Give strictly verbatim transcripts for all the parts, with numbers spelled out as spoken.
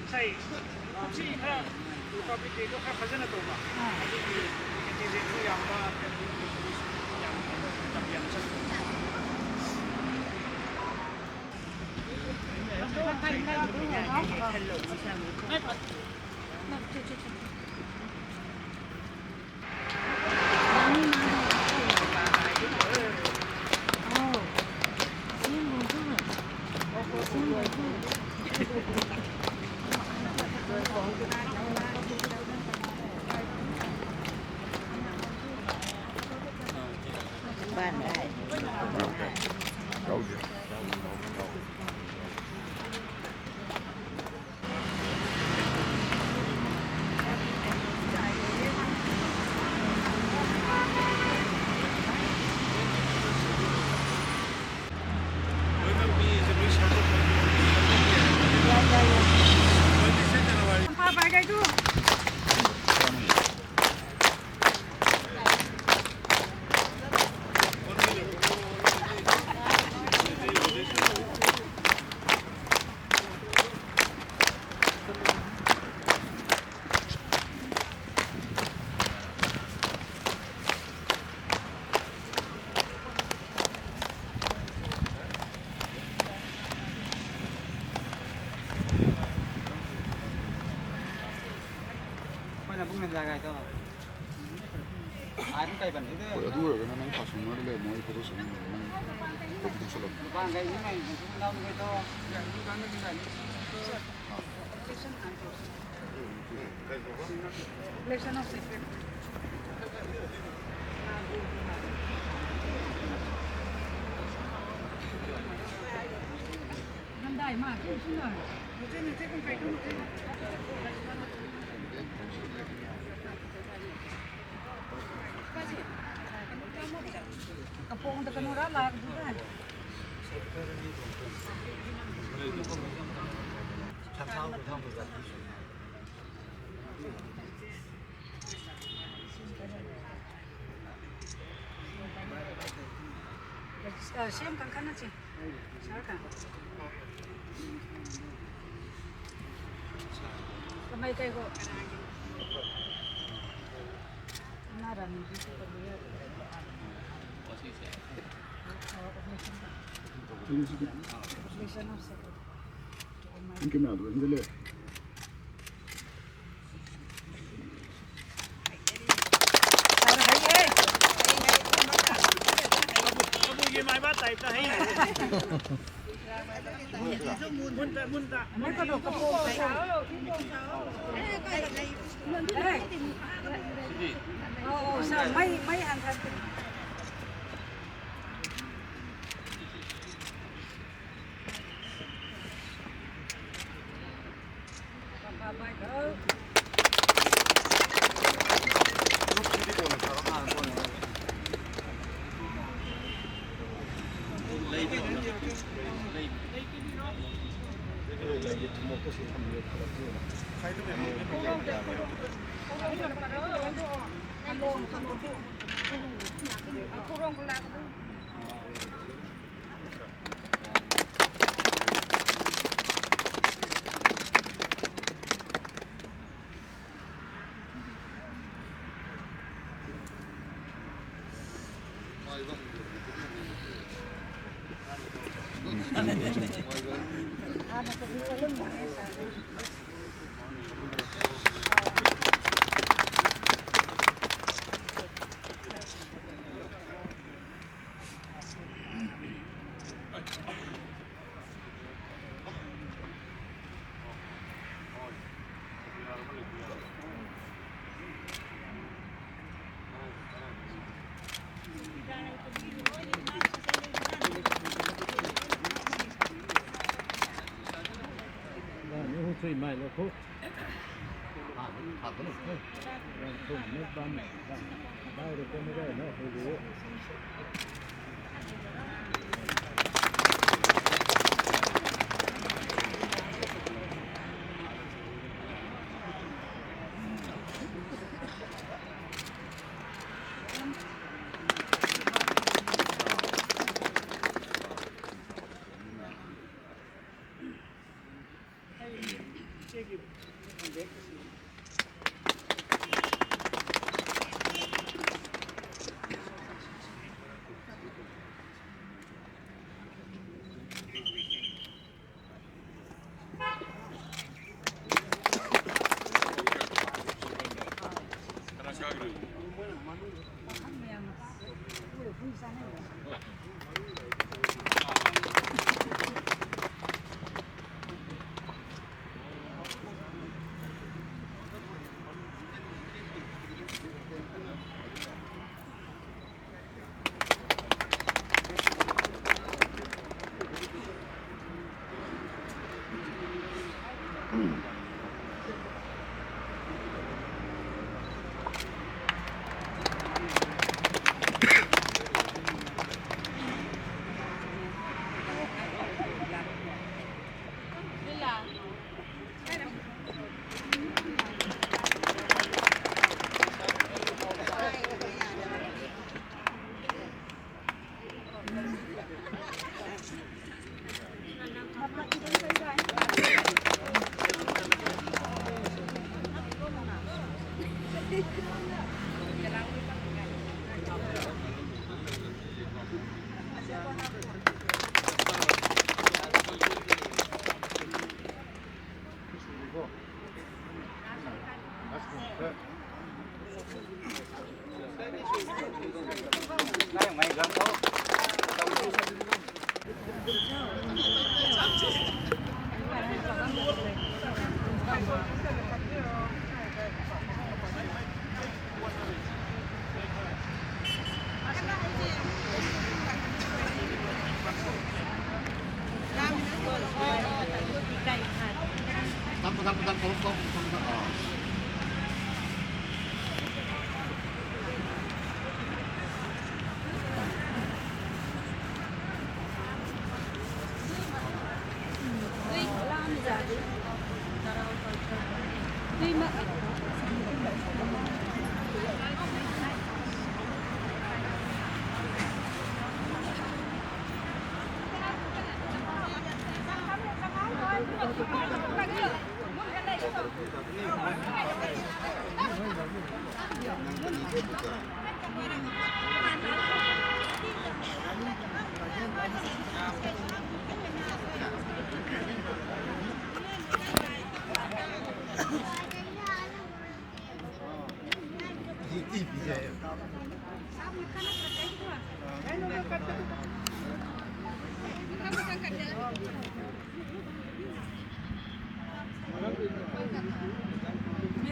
Sei, kumsi kha public day tu kha fazana tuma. Adi ki citizen tu yam ba, yam, yam sa. Adu rui na nang khasung na le moi photo sung na nang photo sung na. Kapong ta kanu ra la ka tu ta. Siam kang khan na chi. Sar kang. Kamei kai ko. Na ram ni ko. Operation. Operation of second. Ang camera tu hindi le. Abu ye mai ba tai ta hai. Munta, munta. Mai ko do kapo. Oh, oh, sa mai, mai han han.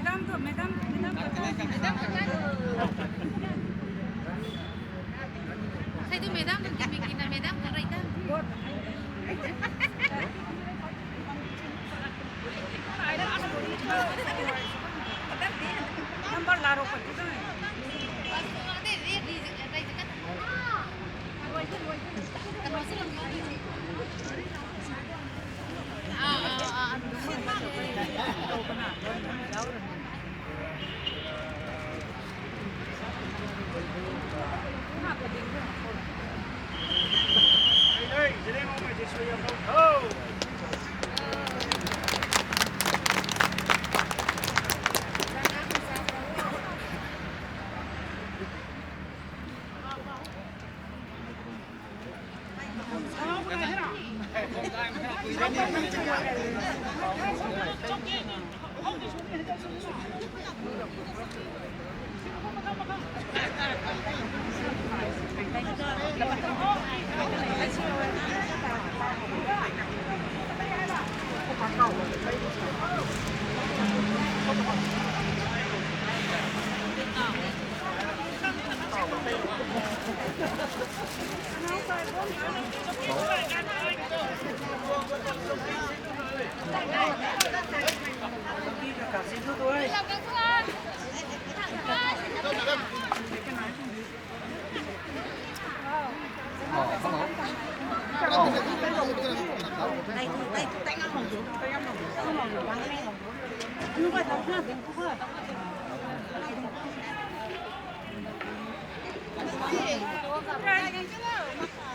Madam tu, madam, madam. Sai tu madam tu, kimi kina madam tu, right? Number laro pati tu.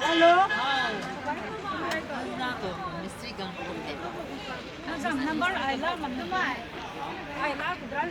Hello. Number ai la, number ai la, kudal.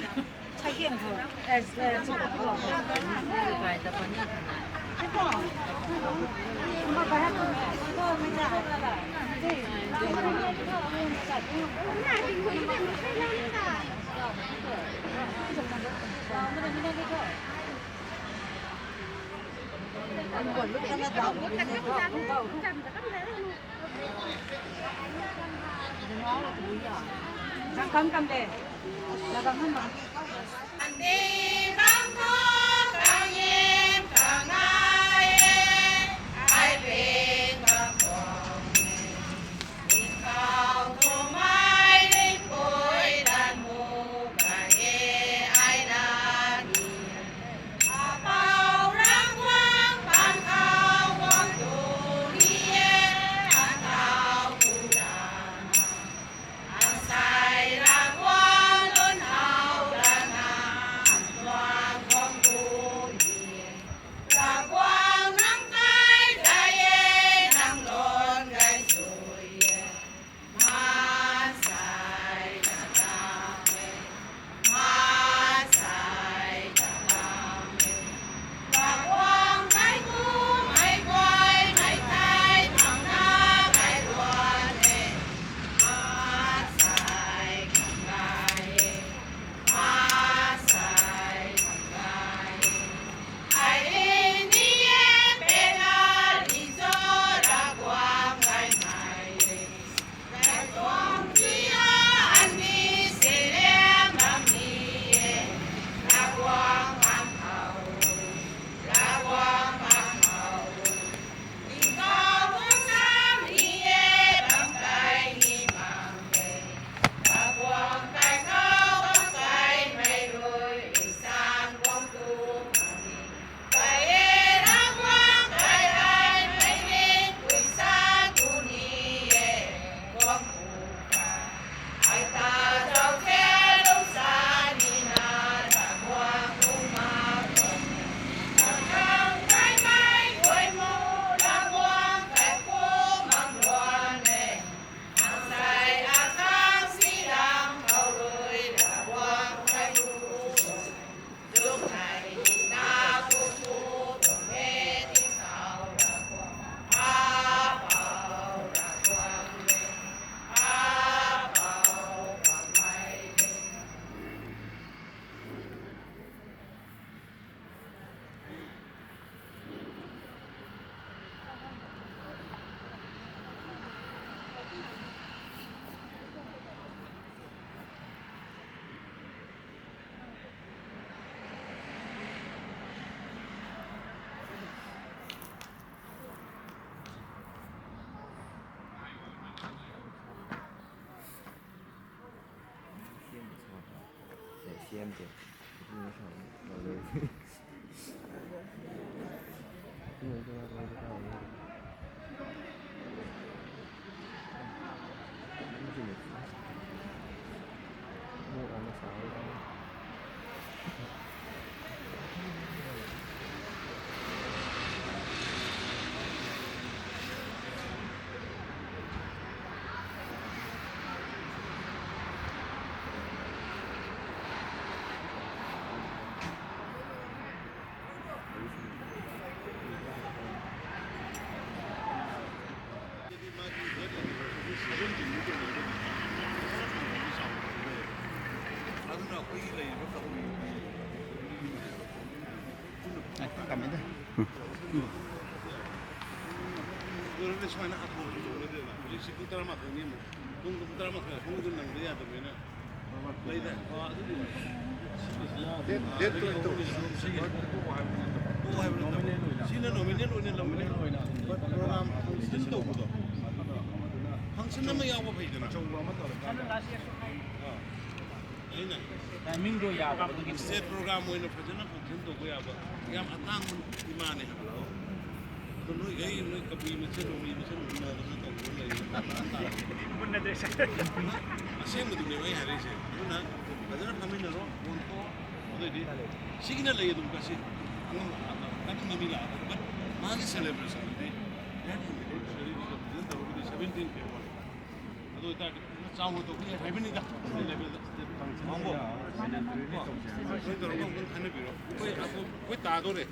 ꯑꯗꯨꯅ ꯑꯩꯈꯣꯏꯒꯤ ꯂꯩꯔꯤꯕ ꯀꯕꯨꯏꯒꯤ ꯑꯦ, ꯇꯝꯃꯤꯗ꯫ ꯂꯣꯏꯔꯗꯤ ꯁꯨꯃꯥꯏꯅ ꯍꯥꯊꯨ ꯍꯥꯊꯨ ꯇꯧꯔꯗꯤ ꯍꯧꯖꯤꯛꯁꯤ ꯄꯨꯡ ꯇꯔꯥꯃꯥꯊꯣꯏꯅꯤ ꯑꯃꯨꯛ꯫ ꯄꯨꯡ ꯇꯔꯥꯃꯥꯊꯣꯏ ꯁꯣꯝꯒꯤꯗ ꯅꯪꯕ ꯌꯥꯗꯕꯅꯤꯅ꯫ ꯂꯩꯗ꯫ ꯑ, ꯑꯗꯨꯗꯤ ꯗꯦꯠ, ꯗꯦꯠ ꯇꯨ ꯇꯧꯔꯤꯁꯤ꯫ ꯇꯣꯛꯑꯣ ꯍꯥꯏꯕ ꯅꯠꯇꯕ꯫ ꯁꯤꯅ nominal ꯑꯣꯏꯅ ꯂꯧꯕꯅꯦ꯫ But program function ꯇꯧꯕꯗꯣ꯫ Function ꯑꯃ ꯌꯥꯎꯕ ꯐꯩꯗꯅ꯫ ꯑꯆꯧꯕ ꯑꯃ ꯇꯧꯔꯀꯥꯟꯗ꯫ ꯑ꯫ ꯑꯩꯅ timingꯗꯣ ꯌꯥꯗꯕꯗꯨꯒꯤ state program ꯑꯣꯏꯅ ꯐꯖꯅ function ꯇꯧꯕ ꯌꯥꯕ ꯌꯥꯝ ꯑꯇꯥꯡꯕ ꯏꯃꯥꯅꯦ ꯍꯥꯏꯕꯗꯣ꯫ ꯑꯗꯣ ꯅꯣꯏꯈꯩ, ꯅꯣꯏ ꯀꯕꯨꯏ ꯃꯁꯦꯟ, ꯔꯣꯃꯤ ꯃꯁꯦꯟ ꯎꯅꯗꯅ ꯇꯧꯗꯅ ꯂꯩꯔꯤ꯫ ꯄꯨꯟꯅꯗ꯭ꯔꯦ ꯁꯥꯔ꯫ ꯑꯁꯦꯡꯕꯗꯨꯅꯦꯕ ꯑꯩ ꯍꯥꯏꯔꯤꯁꯦ꯫ ꯑꯗꯨꯅ ꯐꯖꯅ ꯐꯝꯃꯤꯟꯅꯔꯣ, ꯐꯣꯟ ꯊꯣꯛꯑꯣ꯫ ꯑꯗꯨꯑꯣꯏꯗꯤ ꯁꯤꯒꯤꯅ ꯂꯩ ꯑꯗꯨꯝ ꯀꯁꯤ꯫ ꯑꯉꯝ ꯑꯉꯝꯕ ꯃꯤ ꯂꯥꯛꯑꯒ, but ꯃꯥꯒꯤ celebrationꯗꯨꯗꯤ ꯗꯦꯠ ꯐꯖꯅ ꯇꯧꯔꯒꯗꯤ seventeen February꯫ ꯑꯗꯨ ꯑꯣꯏꯇꯥꯔꯗꯤ ꯆꯥꯎꯅ ꯇꯧꯕ ꯌꯥꯏ ꯍꯥꯏꯕꯅꯤꯗ꯫ ꯑꯩꯈꯣꯏ levelꯗ꯫ ꯃꯥꯡꯕꯣ꯫ ꯑꯩꯈꯣꯏ ꯇꯧꯔꯒ ꯑꯃꯨꯛꯇꯪ ꯈꯟꯅꯕꯤꯔꯣ꯫ ꯑꯩꯈꯣꯏ, ꯑꯩꯈꯣꯏ ꯇꯥꯗꯣꯔꯦ꯫